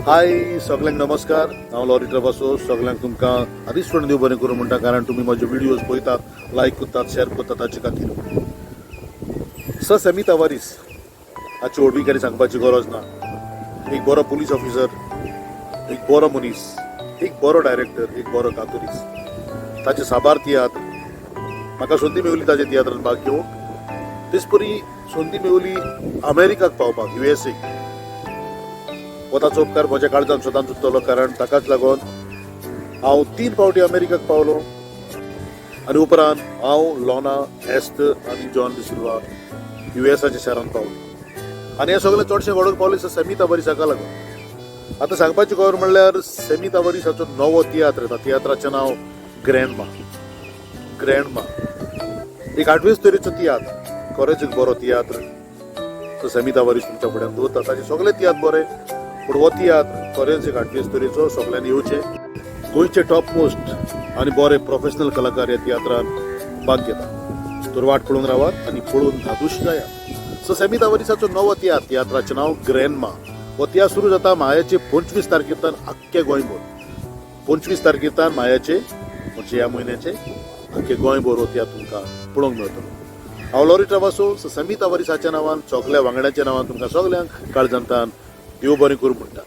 हाय सगल्यांक नमस्कार. हांव लॉरी ट्रवासो. सगल्यांक तुमकां आदींच देव बरें करूं म्हणटा, कारण तुमी म्हजे व्हिडियोज पळयतात, लायक करतात, शेअर करतात ताचे खातीर. स सेमी तवारीस हाची व्हडवीक सांगपाची गरज ना. एक बरो पुलीस ऑफिसर, एक बरो मनीस, एक बरो डायरेक्टर, एक बरो कातुरीस. ताचे साबार तियात्र. म्हाका संदी मेवली ताच्या तियात्रान भाग घेवंक. तेच परी संदी मेवली अमेरिकाक पावपाक, युएसए. हो ताचो उपकार म्हज्या काळजान सदांच उरतलो, कारण ताकाच लागून हांव 3 फावटी अमेरिकाक पावलो आनी उपरांत हांव, लोना, एस्त आनी जॉन डिसिल्वा युएसाच्या शारांत पावलो. आनी हें सगळें चडशें घडोवंक पावलें सेमी तावरीसाका लागून. आतां सांगपाची खबर म्हणल्यार सेमी तावरीसाचो नवो तियात्र येता. तियात्राचें नांव ग्रँडमा. ग्रँडमा एक आठवेच तरेचो तियात्र, खरेंच एक बरो तियात्र. तो सेमी तावरीस तुमच्या फुड्यान दवरता. ताचे सगळे तियात्र बरे, पूण हो तियात्र खरेंच एक आठवेच तरेचो. सगळ्यांनी येवचें. गोंयचे टॉप मोस्ट आनी बरे प्रोफेशनल कलाकार ह्या तियात्रान भाग घेता. तर वाट पळोवन रावात आनी पळोवन धादोशी जायात. सो सेमी तावरीसाचो नवो तियात्र, तियात्राचें नांव ग्रँडमा. हो तियात्र सुरू जाता मायाचे 25 तारखेंतल्यान आख्खे गोंयभर. 25 तारखेंतल्यान मायाचे, म्हणजे ह्या म्हयन्याचे, आख्खे गोंयभर हो तियात्र तुमकां पळोवंक मेळटलो. हांव लॉरी ट्रवासो समी तावरीसाच्या नांवान, सगल्या वांगड्यांच्या नांवान तुमकां सगल्यांक काळजांतान देव बरें करूं म्हणटा.